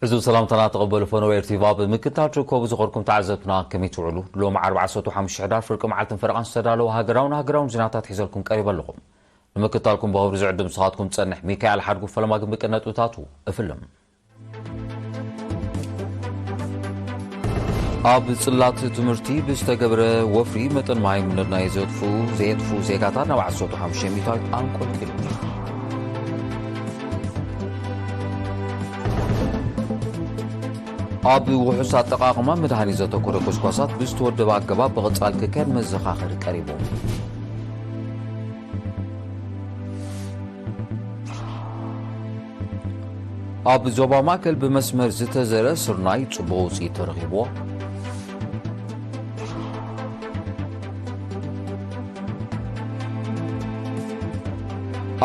እዚ ሰላምታና ተቐበሉ ፈነወ ኤርቲቪ። ኣብ ምክታል ትርከቡ ዝኸርኩም ተዓዘብትና ከመይ ትውዕሉ? ሎም ዓርቢ ዓሰርተ ሓሙሽተ ሕዳር ፍርቂ መዓልትን ፈረቓን ዝተዳለወ ሃገራውን ሃገራውን ዜናታት ሒዘልኩም ቀሪበ ኣለኹም። ንምክታልኩም ብኽብሪ ዝዕድም ንስኻትኩም ዝጸንሕ ሚካኤል ሓድጉ። ፈለማ ግን ብቅድመ ነጥብታቱ እፍልም። ኣብ ጽላት ትምህርቲ ብዝተገብረ ወፍሪ መጠን መሃይምነት ናይ ዘጥፉ ዘየጥፉ ዜጋታት ናብ ዓሰርተ ሓሙሽተ ሚእታዊት ኣንቆልቂሉ። ኣብ ውሑስ ኣጠቓቕማ መድሃኒት ዘተኮረ ጎስጓሳት ብዝተወደበ ኣገባብ ብቐጻል ክካየድ መዘኻኸሪ ቀሪቡ። ኣብ ዞባ ማእከል ብመስመር ዝተዘረ ስርናይ ጽቡቕ ውጽኢት ተረኺብዎ።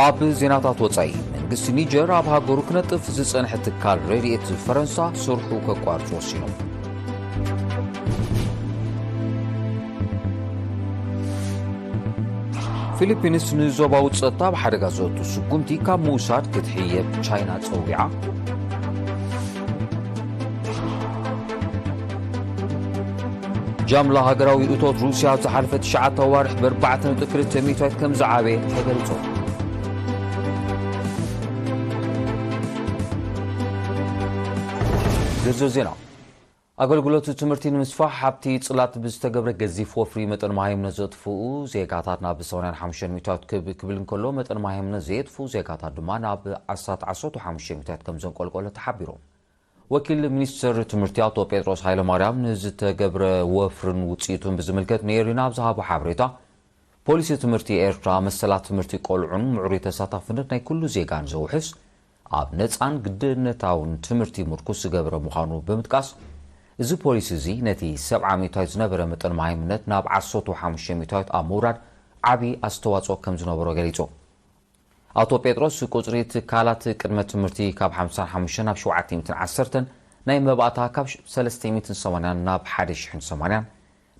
ኣብ ዜናታት ወጻኢ፣ መንግስቲ ኒጀር ኣብ ሃገሩ ክነጥፍ ዝጸንሐ ትካል ረድኤት ፈረንሳ ስርሑ ከቋርጽ ወሲኑ። ፊሊፒንስ ንዞባዊ ጸጥታ ኣብ ሓደጋ ዘእቱ ስጉምቲ ካብ ምውሳድ ክትሕየብ ቻይና ጸዊዓ። ጃምላ ሃገራዊ እቶት ሩስያ ኣብ ዝሓለፈ ትሽዓተ ኣዋርሕ ብኣርባዕተ ነጥቢ ክልተ ሚእታዊት ከም ዝዓበየ ተገሊጹ። ዝርዝር ዜና። ኣገልግሎት ትምህርቲ ንምስፋሕ ኣብቲ ጽላት ብዝተገብረ ገዚፍ ወፍሪ መጠን መሃይምነት ዘጥፍኡ ዜጋታት ናብ ሰማንያን ሓሙሽተን ሚእታዊት ክብ ክብል እንከሎ፣ መጠን መሃይምነት ዘየጥፍኡ ዜጋታት ድማ ናብ ኣስታት ዓሰርተ ሓሙሽተ ሚእታዊት ከም ዘንቆልቆለ ተሓቢሩ። ወኪል ሚኒስትር ትምህርቲ ኣቶ ጴጥሮስ ሃይለማርያም ንዝተገብረ ወፍርን ውጽኢቱን ብዝምልከት ንኤሪና ኣብ ዝሃቦ ሓበሬታ፣ ፖሊሲ ትምህርቲ ኤርትራ መሰላት ትምህርቲ ቆልዑን ምዕሩይ ተሳታፍነት ናይ ኩሉ ዜጋን ዘውሕስ፣ ኣብ ነጻን ግድነታውን ትምህርቲ ምርኩስ ዝገብረ ምዃኑ ብምጥቃስ፣ እዚ ፖሊሲ እዚ ነቲ ሰብዓ ሚእታዊት ዝነበረ መጠን መሃይምነት ናብ ዓሰርተ ሓሙሽተ ሚእታዊት ኣብ ምውራድ ዓቢ ኣስተዋጽኦ ከም ዝነበሮ ገሊጹ። ኣቶ ጴጥሮስ፣ ቁጽሪ ትካላት ቅድመ ትምህርቲ ካብ ሓምሳን ሓሙሽተን ናብ ሸውዓተ ሚእትን ዓሰርተን፣ ናይ መባእታ ካብ ሰለስተ ሚእትን ሰማንያን ናብ ሓደ ሽሕን ሰማንያን፣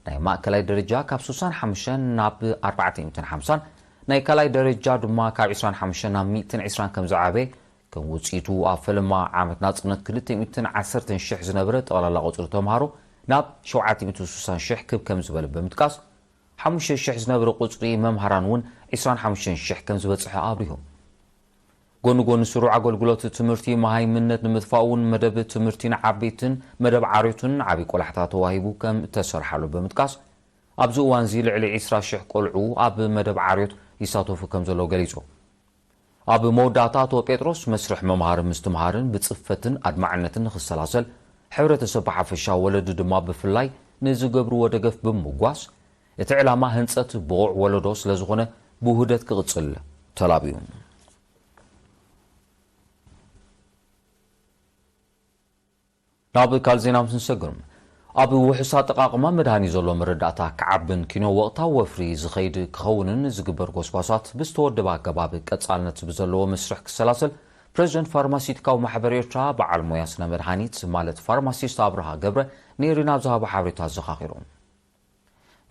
ናይ ማእከላይ ደረጃ ካብ ስሳን ሓሙሽተን ናብ ኣርባዕተ ሚእትን ሓምሳን፣ ናይ ካልኣይ ደረጃ ድማ ካብ ዕስራን ሓሙሽተን ናብ ሚእትን ዕስራን ከም ዝዓበየ፣ ከም ውጽኢቱ ኣብ ፈለማ ዓመት ናጽነት ክልተ ሚእትን ዓሰርተን ሽሕ ዝነበረ ጠቕላላ ቁጽሪ ተምሃሮ ናብ ሸውዓተ ሚእትን ስሳን ሽሕ ክብ ከም ዝበለ ብምጥቃስ፣ ሓሙሽተ ሽሕ ዝነበረ ቁጽሪ መምሃራን እውን ዕስራን ሓሙሽተን ሽሕ ከም ዝበጽሐ ኣብሪሁ። ጎኒ ጎኒ ስሩዕ ኣገልግሎት ትምህርቲ መሃይምነት ንምጥፋእ እውን መደብ ትምህርቲ ንዓበይትን መደብ ዓርዮትን ዓብዪ ቆላሕታ ተዋሂቡ ከም እተሰርሓሉ ብምጥቃስ፣ ኣብዚ እዋን እዚ ልዕሊ ዕስራ ሽሕ ቆልዑ ኣብ መደብ ዓርዮት ይሳተፉ ከም ዘለዉ ገሊጹ። ኣብ መወዳእታ ኣቶ ጴጥሮስ፣ መስርሕ ምምሃርን ምስትምሃርን ብጽፈትን ኣድማዕነትን ንኽሰላሰል፣ ሕብረተሰብ ብሓፈሻ ወለዲ ድማ ብፍላይ ንዝገብርዎ ደገፍ ብምምጓስ፣ እቲ ዕላማ ህንጸት ብቑዕ ወለዶ ስለ ዝኾነ ብውህደት ክቕጽል ተላብዩ። ናብ ካልእ ዜና ምስ ንሰግር፣ ኣብ ውሑስ ኣጠቓቕማ መድሃኒት ዘሎ መረዳእታ ክዓብን ኪኖ ወቕታዊ ወፍሪ ዝኸይድ ክኸውንን ዝግበር ጎስጓሳት ብዝተወደበ ኣገባብ ቀጻልነት ብዘለዎ መስርሕ ክሰላሰል ፕረዚደንት ፋርማሲቲካዊ ማሕበር ኤርትራ በዓል ሞያ ስነ መድሃኒት ማለት ፋርማሲስት ኣብርሃ ገብረ ንኤሪና ኣብ ዝሃቦ ሓበሬታ ኣዘኻኺሩ።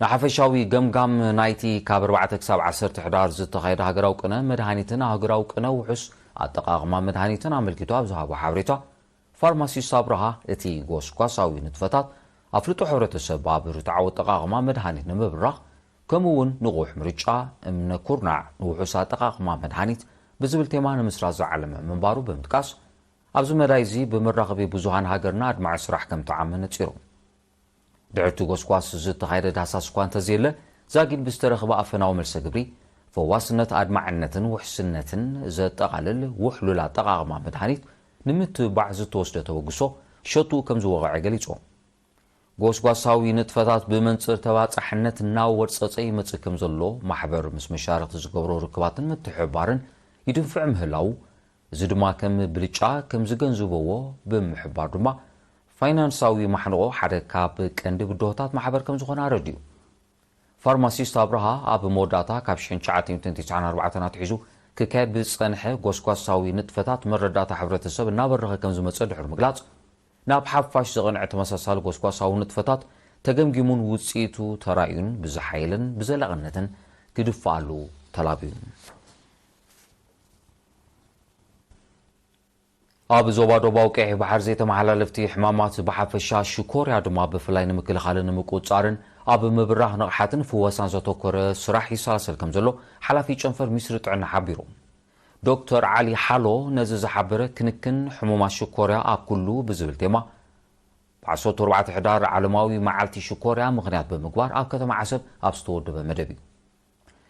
ንሓፈሻዊ ገምጋም ናይቲ ካብ ኣርባዕተ ክሳብ ዓሰርተ ሕዳር ዝተኻየደ ሃገራዊ ቅነ መድሃኒትን ሃገራዊ ቅነ ውሑስ ኣጠቓቕማ መድሃኒትን ኣመልኪቱ ኣብ ዝሃቦ ሓበሬታ፣ ፋርማሲስት ኣብርሃ፣ እቲ ጎስጓሳዊ ንጥፈታት ኣፍልጦ ሕብረተሰብ ኣብ ርትዓዊ ኣጠቓቕማ መድሃኒት ንምብራኽ፣ ከምኡ እውን ንቑሕ ምርጫ፣ እምነ ኩርናዕ ንውሑስ ኣጠቓቕማ መድሃኒት ብዝብል ቴማ ንምስራዝ ዝዓለመ ምንባሩ ብምጥቃስ፣ ኣብዚ መዳይ እዚ ብመራኸቢ ብዙሃን ሃገርና ኣድማዒ ስራሕ ከም ተዓመ ነጺሩ። ድሕርቲ ጎስጓስ ዝተኻየደ ዳህሳስ እኳ እንተዘየለ፣ ዛጊድ ብዝተረኽበ ኣፈናዊ መልሰ ግብሪ፣ ፈዋስነት፣ ኣድማዕነትን ውሕስነትን ዘጠቓልል ውሕሉል ኣጠቓቕማ መድሃኒት ንምትብባዕ ዝተወስደ ተበግሶ ሸትኡ ከም ዝወቕዐ ገሊጹ። ጎስጓሳዊ ንጥፈታት ብመንጽር ተባጻሕነት እናወርጸጸ ይመጽእ ከም ዘሎ ማሕበር ምስ መሻርኽቲ ዝገብሮ ርክባትን ምትሕብባርን ይድንፍዕ ምህላዉ፣ እዚ ድማ ከም ብልጫ ከም ዝገንዝበዎ ብምሕባር ድማ፣ ፋይናንሳዊ ማሕንቖ ሓደ ካብ ቀንዲ ብድሆታት ማሕበር ከም ዝኾነ ኣረዲኡ። ፋርማሲስት ኣብርሃ ኣብ መወዳእታ ካብ ሽሕን ትሽዓተ ሚእትን ትስዓን ኣርባዕተን ኣትሒዙ ክካየድ ብዝጸንሐ ጎስጓሳዊ ንጥፈታት መረዳእታ ሕብረተሰብ እናበረኸ ከም ዝመጸ ድሕሪ ምግላጽ፣ ናብ ሓፋሽ ዝቐንዐ ተመሳሳሊ ጎስጓሳዊ ንጥፈታት ተገምጊሙን ውጽኢቱ ተራእዩን ብዝሓየለን ብዘላቕነትን ክድፍኣሉ ተላብዩ። ኣብ ዞባ ዶባዊ ቀይሕ ባሕር ዘይተመሓላለፍቲ ሕማማት ብሓፈሻ፣ ሽኮርያ ድማ ብፍላይ ንምክልኻልን ንምቁጽጻርን ኣብ ምብራህ ንቕሓትን ፍወሳን ዘተኮረ ስራሕ ይሰላሰል ከም ዘሎ ሓላፊ ጨንፈር ሚኒስትሪ ጥዕና ሓቢሩ። ዶክተር ዓሊ ሓሎ ነዚ ዝሓበረ፣ ክንክን ሕሙማት ሽኮርያ ኣብ ኩሉ ብዝብል ቴማ ብ ዓሰርተ ኣርባዕተ ሕዳር ዓለማዊ መዓልቲ ሽኮርያ ምኽንያት ብምግባር ኣብ ከተማ ዓሰብ ኣብ ዝተወደበ መደብ እዩ።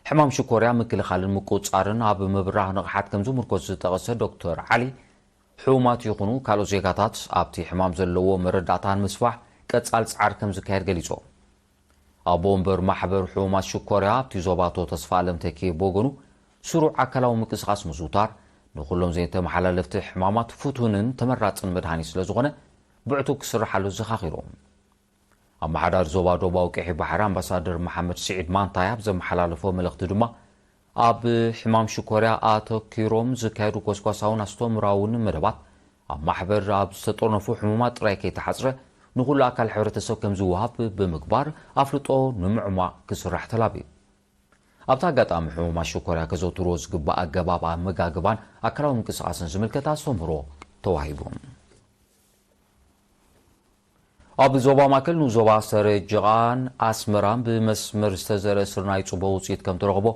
ሕማም ሽኮርያ ምክልኻልን ምቁጽጻርን ኣብ ምብራህ ንቕሓት ከም ዝምርኮስ ዝጠቐሰ ዶክተር ዓሊ፣ ሕሙማት ይኹኑ ካልኦት ዜጋታት ኣብቲ ሕማም ዘለዎ መረዳእታ ንምስፋሕ ቀጻል ጻዕሪ ከም ዝካየድ ገሊጹ። ኣቦ ወንበር ማሕበር ሕሙማት ሽኮርያ ኣብቲ ዞባ ኣቶ ተስፋኣለም ተኪኤ ብወገኑ፣ ስሩዕ ኣካላዊ ምንቅስቓስ ምዝውታር ንኹሎም ዘይተመሓላለፍቲ ሕማማት ፍቱንን ተመራጽን መድሃኒት ስለ ዝኾነ፣ ብዕቱብ ክስርሓሉ ዘኻኺሩ። ኣመሓዳሪ ዞባ ዶባዊ ቀይሕ ባሕሪ ኣምባሳደር መሓመድ ስዒድ ማንታይ ኣብ ዘመሓላለፎ መልእኽቲ ድማ፣ ኣብ ሕማም ሽኮርያ ኣተኪሮም ዝካየዱ ጎስጓሳውን ኣስተምህሮኣውን መደባት ኣብ ማሕበር ኣብ ዝተጠርነፉ ሕሙማት ጥራይ ከይተሓጽረ፣ ንኹሉ ኣካል ሕብረተሰብ ከም ዝወሃብ ብምግባር ኣፍልጦ ንምዕሟቕ ክስራሕ ተላብዩ። ኣብቲ ኣጋጣሚ፣ ሕሙማት ሽኮርያ ከዘውትርዎ ዝግባእ ኣገባብ ኣመጋግባን ኣካላዊ ምንቅስቓስን ዝምልከት ኣስተምህሮ ተዋሂቡ። ኣብ ዞባ ማእከል ንዞባ ሰረጅቓን ኣስመራን ብመስመር ዝተዘርአ ስርናይ ጽቡቕ ውጽኢት ከም ተረኽቦ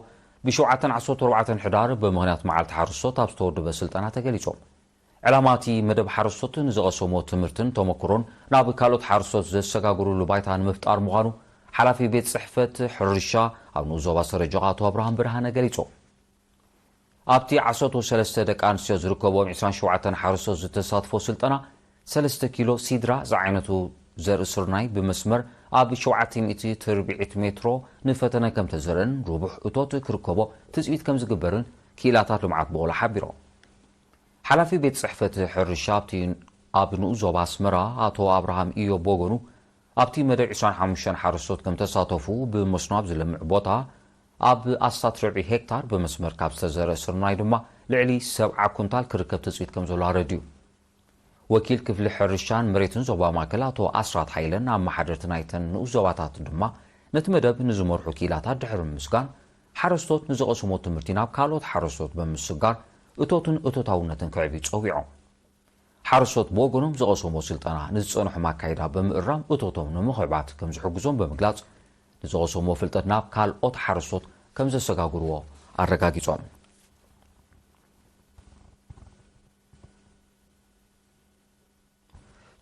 ብሸውዓተን ዓሰርተ ኣርባዕተን ሕዳር ብምኽንያት መዓልቲ ሓረስቶት ኣብ ዝተወደበ ስልጠና ተገሊጹ። ዕላማ እቲ መደብ ሓረስቶት ንዝቐሰሞ ትምህርትን ተመክሮን ናብ ካልኦት ሓረስቶት ዘሰጋግሩሉ ባይታ ንምፍጣር ምዃኑ ሓላፊ ቤት ጽሕፈት ሕርሻ ኣብ ንኡስ ዞባ ሰረጅቓ ኣቶ ኣብርሃም ብርሃነ ገሊጹ። ኣብቲ ዓሰርተ ሰለስተ ደቂ ኣንስትዮ ዝርከብዎም ዕስራን ሸውዓተን ሓረስቶት ዝተሳትፎ ስልጠና፣ ሰለስተ ኪሎ ሲድራ ዝዓይነቱ ዘርኢ ስርናይ ብመስመር ኣብ ሸውዓተ ሚእቲ ትርብዒት ሜትሮ ንፈተነ ከም ተዘርአን፣ ርቡሕ እቶት ክርከቦ ትጽቢት ከም ዝግበርን ክኢላታት ልምዓት በቖሎ ሓቢሮም። ሓላፊ ቤት ጽሕፈት ሕርሻ ኣብቲ ኣብ ንኡስ ዞባ ኣስመራ ኣቶ ኣብርሃም ኢዮብ ብወገኑ፣ ኣብቲ መደብ ዕስራን ሓሙሽተን ሓረስቶት ከም ተሳተፉ፣ ብመስኖ ኣብ ዝለምዕ ቦታ ኣብ ኣስታት ርብዒ ሄክታር ብመስመር ካብ ዝተዘርአ ስርናይ ድማ ልዕሊ ሰብዓ ኩንታል ክርከብ ትጽቢት ከም ዘሎ ኣረዲኡ። ወኪል ክፍሊ ሕርሻን መሬትን ዞባ ማእከል ኣቶ ኣስራት ሓይለን ኣመሓደርቲ ናይተን ንኡስ ዞባታት ድማ ነቲ መደብ ንዝመርሑ ክኢላታት ድሕሪ ምምስጋን፣ ሓረስቶት ንዝቐሰሞ ትምህርቲ ናብ ካልኦት ሓረስቶት ብምስጋር እቶትን እቶታውነትን ከዕብዩ ጸዊዖም። ሓረስቶት ብወገኖም ዝቐሰሞ ስልጠና ንዝጸንሖም ኣካይዳ ብምእራም እቶቶም ንምኽዕባት ከም ዝሕግዞም ብምግላጽ፣ ንዝቐሰሞ ፍልጠት ናብ ካልኦት ሓረስቶት ከም ዘሰጋግርዎ ኣረጋጊጾም።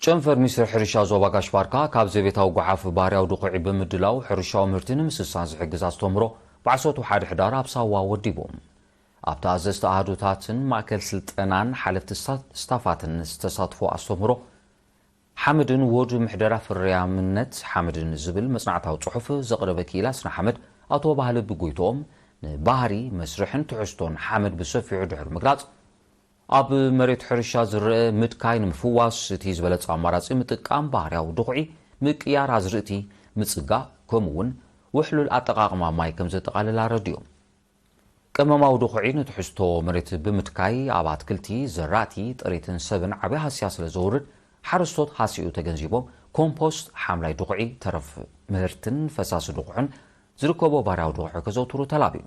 ጨንፈር ሚኒስትሪ ሕርሻ ዞባ ጋሽ ባርካ፣ ካብ ዘቤታዊ ጓሓፍ ባህርያዊ ድኹዒ ብምድላው ሕርሻዊ ምህርቲ ንምስሳን ዝሕግዝ ኣስተምህሮ ብ ዓሰርተ ሓደ ሕዳር ኣብ ሳዋ ወዲቡ። ኣብቲ ኣዘዝቲ ኣሃዱታትን ማእከል ስልጠናን ሓለፍቲ ስታ-፣ ስታፋትን ዝተሳትፎ ኣስተምህሮ፣ ሓመድን ውሁድ ምሕደራ ፍርያምነት ሓመድን ዝብል መጽናዕታዊ ጽሑፍ ዘቕረበ ክኢላ ስነ ሓመድ ኣቶ ባህሊ ብጎይትኦም፣ ንባህሪ፣ መስርሕን ትሕዝቶን ሓመድ ብሰፊሑ ድሕሪ ምግላጽ፣ ኣብ መሬት ሕርሻ ዝረአ ምድካይ ንምፍዋስ እቲ ዝበለጸ ኣማራጺ ምጥቃም ባህርያዊ ድኹዒ፣ ምቅያር ኣዝርእቲ፣ ምጽጋእ፣ ከምኡ'ውን ውሕሉል ኣጠቓቕማ ማይ ከም ዘጠቓልል ኣረዲኦም። ቀመማዊ ድኹዒ ንትሕዝቶ መሬት ብምድካይ፣ ኣብ ኣትክልቲ፣ ዘራእቲ፣ ጥሪትን ሰብን ዓቢ ሃስያ ስለ ዘውርድ፣ ሓረስቶት ሃስይኡ ተገንዚቦም፣ ኮምፖስት፣ ሓምላይ ድኹዒ፣ ተረፍ ምህርትን ፈሳሲ ድኹዕን ዝርከቦ ባህርያዊ ድኹዒ ከዘውትሩ ተላብዩ።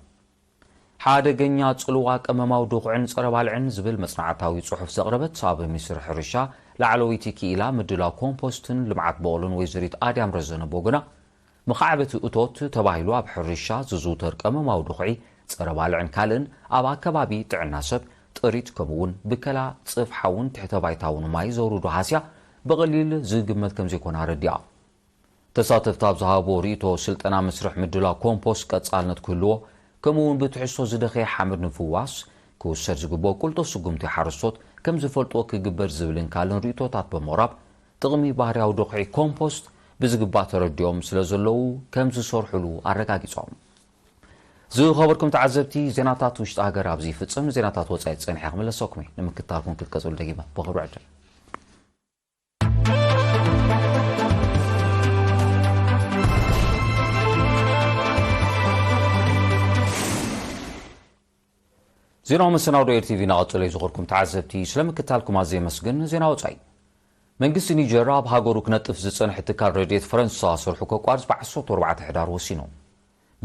ሓደገኛ ጽልዋ ቀመማዊ ድኹዕን ጸረ ባልዕን ዝብል መጽናዕታዊ ጽሑፍ ዘቕረበት ኣብ ሚኒስትሪ ሕርሻ ላዕለወይቲ ክኢላ ምድላው ኮምፖስትን ልምዓት በቑሉን ወይዘሪት ኣድያም ረዘነ ብወገና፣ መኻዕበቲ እቶት ተባሂሉ ኣብ ሕርሻ ዝዝውተር ቀመማዊ ድኹዒ ጸረ ባልዕን ካልእን ኣብ ኣከባቢ ጥዕና ሰብ፣ ጥሪት፣ ከምኡ'ውን ብከላ ጽፍ ሓውን ትሕተ ባይታውን ማይ ዘውርዶ ሃስያ ብቐሊል ዝግመት ከም ዘይኮነ ኣረዲኣ። ተሳተፍቲ ኣብ ዝሃብዎ ርእይቶ፣ ስልጠና መስርሕ ምድላው ኮምፖስት ቀጻልነት ክህልዎ፣ ከምኡ'ውን ብትሕዝቶ ዝደኸየ ሓመድ ንምፍዋስ ክውሰድ ዝግብኦ ቁልጡፍ ስጉምቲ ሓረስቶት ከም ዝፈልጥዎ ክግበር ዝብልን ካልእን ርእይቶታት ብምቕራብ፣ ጥቕሚ ባህርያዊ ድኹዒ ኮምፖስት ብዝግባእ ተረዲኦም ስለ ዘለዉ ከም ዝሰርሑሉ ኣረጋጊጾም። ዝኸበርኩም ተዓዘብቲ፣ ዜናታት ውሽጢ ሃገር ኣብዚ ይፍጽም። ዜናታት ወጻኢ ጸኒሐ ክምለሰኩም እየ። ንምክትታልኩም ክትቀጽሉ ደጊመ ብኽብሪ ዕድም። ዜናዊ መሰናዶ ኤር ቲ ቪ እናቐጸለ እዩ። ዝኸበርኩም ተዓዘብቲ፣ ስለ ምክትታልኩም ኣዝየ የመስግን። ዜና ወጻኢ። መንግስቲ ኒጀር ኣብ ሃገሩ ክነጥፍ ዝጸንሐ ትካል ረድኤት ፈረንሳ ስርሑ ከቋርጽ ብ ዓሰርተ ኣርባዕተ ሕዳር ወሲኑ።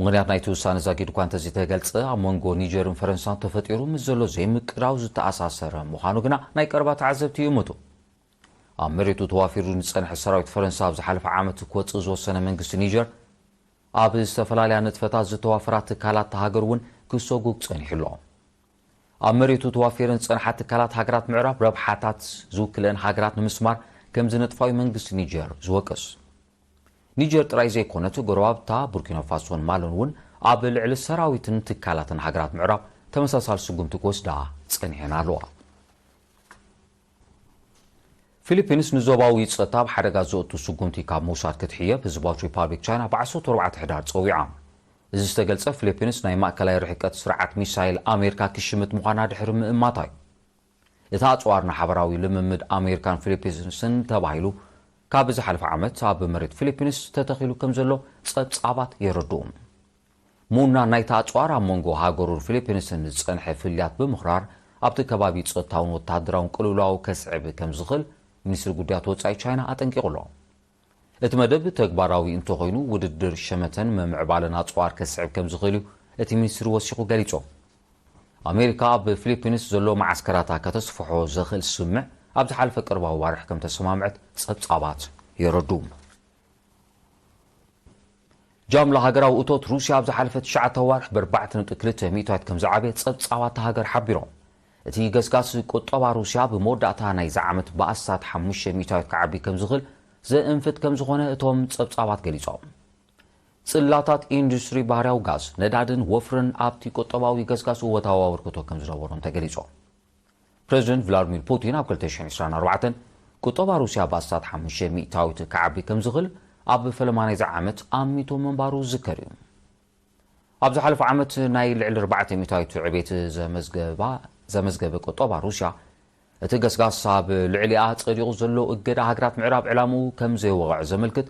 ምኽንያት ናይቲ ውሳነ ዛጊድ እኳ እንተዘይተገልጸ፣ ኣብ መንጎ ኒጀርን ፈረንሳን ተፈጢሩ ምስ ዘሎ ዘይምቅዳው ዝተኣሳሰረ ምዃኑ ግና ናይ ቀረባ ተዓዘብቲ ይእምቱ። ኣብ መሬቱ ተዋፊሩ ዝጸንሐ ሰራዊት ፈረንሳ ኣብ ዝሓለፈ ዓመት ክወጽእ ዝወሰነ መንግስቲ ኒጀር፣ ኣብ ዝተፈላለያ ንጥፈታት ዝተዋፈራ ትካላት እታ ሃገር እውን ክሰጉግ ጸኒሑ ኣሎ። ኣብ መሬቱ ተዋፊረን ዝጸንሓ ትካላት ሃገራት ምዕራብ ረብሓታት ዝውክልአን ሃገራት ንምስማር ከም ዝነጥፋዊ መንግስቲ ኒጀር ዝወቅስ። ኒጀር ጥራይ ዘይኮነት፣ ጎረባብታ ቡርኪና ፋሶን ማልን እውን ኣብ ልዕሊ ሰራዊትን ትካላትን ሃገራት ምዕራብ ተመሳሳሊ ስጉምቲ ክወስዳ ጸኒሐን ኣለዋ። ፊሊፒንስ ንዞባዊ ጸጥታ ኣብ ሓደጋ ዘእቱ ስጉምቲ ካብ ምውሳድ ክትሕየብ ህዝባዊት ሪፓብሊክ ቻይና ብ ዓሰርተ ኣርባዕተ ሕዳር ጸዊዓ። እዚ ዝተገልጸ ፊሊፒንስ ናይ ማእከላይ ርሕቀት ስርዓት ሚሳይል ኣሜሪካ ክሽምት ምዃና ድሕሪ ምእማታ እዩ። እቲ ኣጽዋር ንሓበራዊ ልምምድ ኣሜሪካን ፊሊፒንስን ተባሂሉ ካብ ዝሓለፈ ዓመት ኣብ መሬት ፊሊፒንስ ተተኺሉ ከም ዘሎ ጸብጻባት የረድኡ። ምውናን ናይቲ ኣጽዋር ኣብ መንጎ ሃገሩን ፊሊፒንስን ዝጸንሐ ፍልልያት ብምኽራር ኣብቲ ከባቢ ጸጥታውን ወተሃደራውን ቅልውላው ከስዕብ ከም ዝኽእል ሚኒስትሪ ጉዳያት ወጻኢ ቻይና ኣጠንቂቑ ኣሎ። እቲ መደብ ተግባራዊ እንተኾይኑ ውድድር ሸመተን ምምዕባልን ኣጽዋር ከስዕብ ከም ዝኽእል እዩ እቲ ሚኒስትሪ ወሲኹ ገሊጹ። ኣሜሪካ ኣብ ፊሊፒንስ ዘሎ መዓስከራታ ከተስፍሖ ዘኽእል ስምምዕ ኣብ ዝሓለፈ ቅርባዊ ኣዋርሕ ከም ተሰማምዐት ጸብጻባት የረዱ። ጃምላ ሃገራዊ እቶት ሩስያ ኣብ ዝሓለፈ ትሽዓተ ኣዋርሕ ብ ኣርባዕተ ነጥቢ ክልተ ሚእታዊት ከም ዝዓበየ ጸብጻባት እታ ሃገር ሓቢሮም። እቲ ገስጋስ ቁጠባ ሩስያ ብመወዳእታ ናይዚ ዓመት ብኣስታት ሓሙሽተ ሚእታዊት ክዓቢ ከም ዝኽእል ዘእንፍት ከም ዝኾነ እቶም ጸብጻባት ገሊጾም። ጽላታት ኢንዱስትሪ ባህርያዊ ጋዝ፣ ነዳድን ወፍርን ኣብቲ ቁጠባዊ ገስጋስ እወታዊ ኣበርክቶ ከም ዝነበሮም ተገሊጹ። ፕረዚደንት ቭላድሚር ፑቲን ኣብ ክልተ ሽሕን ዕስራን ኣርባዕተን ቁጠባ ሩስያ ብኣስታት ሓሙሽተ ሚእታዊት ክዓቢ ከም ዝኽእል ኣብ ፈለማ ናይዚ ዓመት ኣሚቱ ምንባሩ ዝዝከር እዩ። ኣብ ዝሓለፈ ዓመት ናይ ልዕሊ ኣርባዕተ ሚእታዊት ዕቤት ዘመዝገባ-፣ ዘመዝገበ ቁጠባ ሩስያ፣ እቲ ገስጋስ ኣብ ልዕሊኣ ጸዲቑ ዘሎ እገዳ ሃገራት ምዕራብ ዕላምኡ ከም ዘይወቕዕ ዘመልክት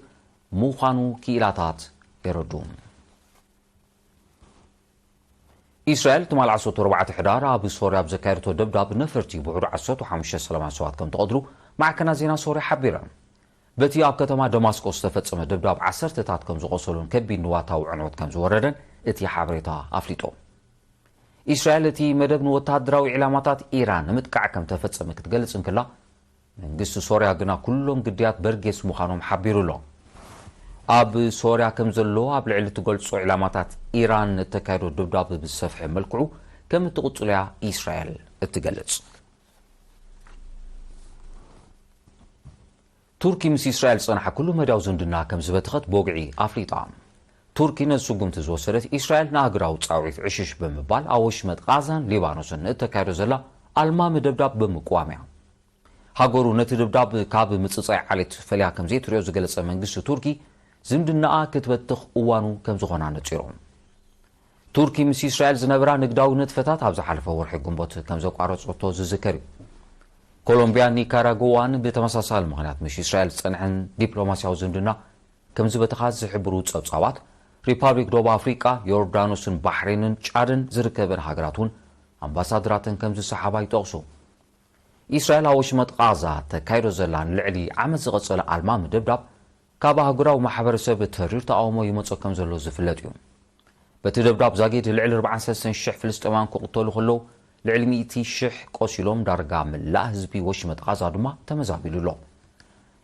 ምዃኑ ክኢላታት የረዱ። እስራኤል ትማል ዓሰርተ ኣርባዕተ ሕዳር ኣብ ሶርያ ኣብ ዘካየደቶ ደብዳብ ነፈርቲ ብውሑዱ ዓሰርተ ሓሙሽተ ሰላማውያን ሰባት ከም ተቐትሉ ማዕከናት ዜና ሶርያ ሓቢረን። በቲ ኣብ ከተማ ደማስቆስ ዝተፈጸመ ደብዳብ ዓሰርተታት ከም ዝቖሰሉን ከቢድ ንዋታዊ ዕንወት ከም ዝወረደን እቲ ሓበሬታ ኣፍሊጡ። እስራኤል እቲ መደብ ንወተሃደራዊ ዒላማታት ኢራን ንምጥቃዕ ከም ተፈጸመ ክትገልጽ እንክላ፣ መንግስቲ ሶርያ ግና ኩሎም ግዳያት በርጌስ ምዃኖም ሓቢሩ ኣሎ። ኣብ ሶርያ ከም ዘሎ ኣብ ልዕሊ እትገልጾ ዒላማታት ኢራን እተካየዶ ድብዳብ ብዝሰፍሐ መልክዑ ከም እትቕጽሎ እያ እስራኤል እትገልጽ። ቱርኪ ምስ እስራኤል ዝጸንሓ ኩሉ መዳያዊ ዝምድና ከም ዝበተኸት ብወግዒ ኣፍሊጣ። ቱርኪ ነዚ ስጉምቲ ዝወሰደት እስራኤል ንኣህጉራዊ ጻውዒት ዕሽሽ ብምባል ኣብ ወሽመጥ ቓዛን ሊባኖስን እተካይዶ ዘላ ኣልማሚ ደብዳብ ብምቅዋም እያ። ሃገሩ ነቲ ደብዳብ ካብ ምጽጻይ ዓሌት ፈልያ ከም ዘይትሪኦ ዝገለጸ መንግስቲ ቱርኪ ዝምድናኣ ክትበትኽ እዋኑ ከም ዝኾነ ኣነጺሩ። ቱርኪ ምስ እስራኤል ዝነበራ ንግዳዊ ንጥፈታት ኣብ ዝሓለፈ ወርሒ ግንቦት ከም ዘቋረጸቶ ዝዝከር እዩ። ኮሎምቢያን ኒካራጉዋን ብተመሳሳሊ ምኽንያት ምስ እስራኤል ዝጸንሐን ዲፕሎማስያዊ ዝምድና ከም ዝበተኻ ዝሕብሩ ጸብጻባት፣ ሪፓብሊክ ደቡብ ኣፍሪቃ፣ ዮርዳኖስን ባሕሬንን ጫድን ዝርከበን ሃገራት እውን ኣምባሳደራተን ከም ዝሰሓባ ይጠቕሱ። እስራኤል ኣብ ወሽመጥ ቓዛ ተካይዶ ዘላ ንልዕሊ ዓመት ዝቐጸለ ኣልማሚ ደብዳብ ካብ ኣህጉራዊ ማሕበረሰብ ተሪር ተቓውሞ ይመጾ ከም ዘሎ ዝፍለጥ እዩ። በቲ ደብዳብ ዛጊድ ልዕሊ ኣርባዓን ሰለስተን ሽሕ ፍልስጤማውያን ክቕተሉ ከለዉ፣ ልዕሊ ሚእቲ ሽሕ ቆሲሎም፣ ዳርጋ መላእ ህዝቢ ወሽመጥ ቓዛ ድማ ተመዛቢሉ ኣሎ።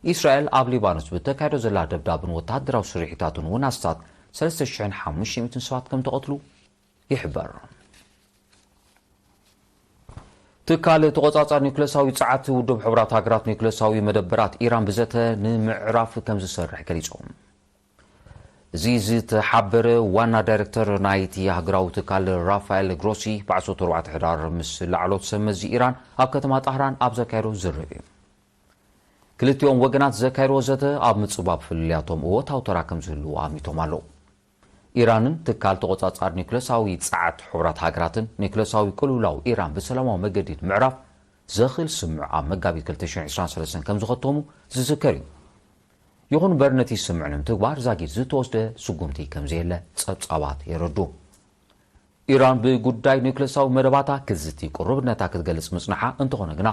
እስራኤል ኣብ ሊባኖስ ብተካይዶ ዘላ ደብዳብን ወተሃደራዊ ስርሒታትን እውን ኣስታት ሰለስተ ሽሕን ሓሙሽተ ሚእትን ሰባት ከም ተቐትሉ ይሕበር። ትካል ተቖጻጻሪ ኒውክለሳዊ ጸዓት ውድብ ሕቡራት ሃገራት ኒውክለሳዊ መደበራት ኢራን ብዘተ ንምዕራፍ ከም ዝሰርሕ ገሊጾም። እዚ ዝተሓበረ ዋና ዳይሬክተር ናይቲ ሃገራዊ ትካል ራፋኤል ግሮሲ ብ ዓሰርተ ኣርባዕተ ሕዳር ምስ ላዕሎት ሰብ መዚ ኢራን ኣብ ከተማ ጣህራን ኣብ ዘካየዶ ዝርርብ እዩ። ክልቲኦም ወገናት ዘካየድዎ ዘተ ኣብ ምጽባብ ፍልልያቶም እወታዊ ተራ ከም ዝህልዎ ኣሚቶም ኣለዉ። ኢራንን ትካል ተቖጻጻሪ ኒውክለሳዊ ጸዓት ሕቡራት ሃገራትን ኒውክለሳዊ ቅልውላው ኢራን ብሰላማዊ መገዲ ንምዕራፍ ዘኽእል ስምምዕ ኣብ መጋቢት ክልተ ሽሕን ዕስራን ሰለስተን ከም ዝኸተሙ ዝዝከር እዩ። ይኹን እምበር ነቲ ስምምዕ ንምትግባር ዛጊድ ዝተወስደ ስጉምቲ ከም ዘየለ ጸብጻባት የረዱ። ኢራን ብጉዳይ ኒውክለሳዊ መደባታ ክዝቲ ቅሩብነታ ክትገልጽ ምጽንሓ እንተኾነ ግና፣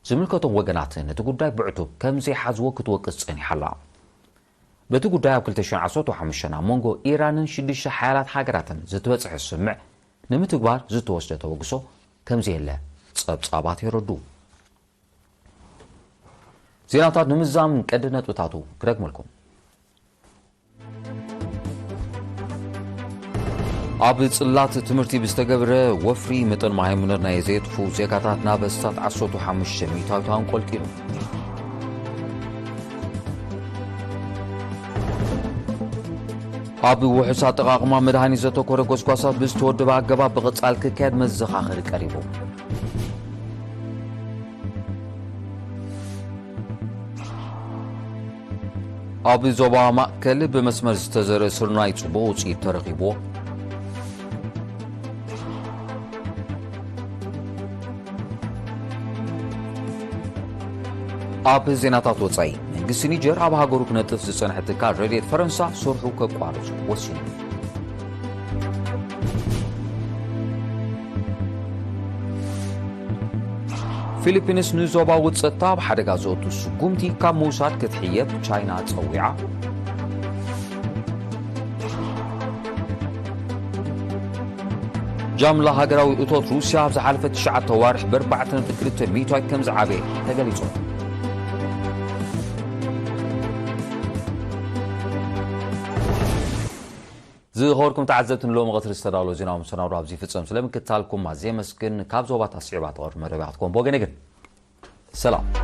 ዝምልከቶም ወገናት ነቲ ጉዳይ ብዕቱብ ከም ዘይሓዝዎ ክትወቅስ ጸኒሓ ኣላ። በቲ ጉዳይ ኣብ ክልተ ሽሕን ዓሰርተ ሓሙሽተን ኣብ መንጎ ኢራንን ሽዱሽተ ሓያላት ሃገራትን ዝተበጽሐ ስምምዕ ንምትግባር ዝተወስደ ተበግሶ ከምዘየለ ጸብጻባት የረድኡ። ዜናታት ንምዝዛም ቀንዲ ነጥብታቱ ክደግመልኩም። ኣብ ጽላት ትምህርቲ ብዝተገብረ ወፍሪ መጠን ማይ ሃይምኖት ናይ ዘየጥፍኡ ዜጋታት ናብ ኣስታት ዓሰርተ ሓሙሽተ ሚእታዊት ኣንቆልቂሉ። ኣብ ውሑስ ኣጠቓቕማ መድሃኒት ዘተኮረ ጎስጓሳት ብዝተወደበ ኣገባብ ብቐጻል ክካየድ መዘኻኸሪ ቀሪቡ። ኣብ ዞባ ማእከል ብመስመር ዝተዘርእ ስርናይ ጽቡቕ ውጽኢት ተረኺብዎ። ኣብ ዜናታት ወጻኢ፣ መንግስቲ ኒጀር ኣብ ሃገሩ ክነጥፍ ዝጸንሐ ትካል ረድኤት ፈረንሳ ስርሑ ከቋርጽ ወሲኑ። ፊሊፒንስ ንዞባዊ ጸጥታ ኣብ ሓደጋ ዘእቱ ስጉምቲ ካብ ምውሳድ ክትሕየብ ቻይና ጸዊዓ። ጃምላ ሃገራዊ እቶት ሩስያ ኣብ ዝሓለፈ ትሽዓተ ኣዋርሕ ብኣርባዕተ ነጥቢ ክልተ ሚእታዊት ከም ዝዓበየ ተገሊጹ። ዝኸበርኩም ተዓዘብቲ፣ ንሎሚ ቀትሪ ዝተዳለወ ዜናዊ መሰናዶ ኣብዚ ይፍጸም። ስለ ምክትታልኩም ኣዝየ የመስግን። ካብ ዞባታት ስዒባ ትቐርብ መደብ እያ ክትከውን። ብወገነይ ግን ሰላም።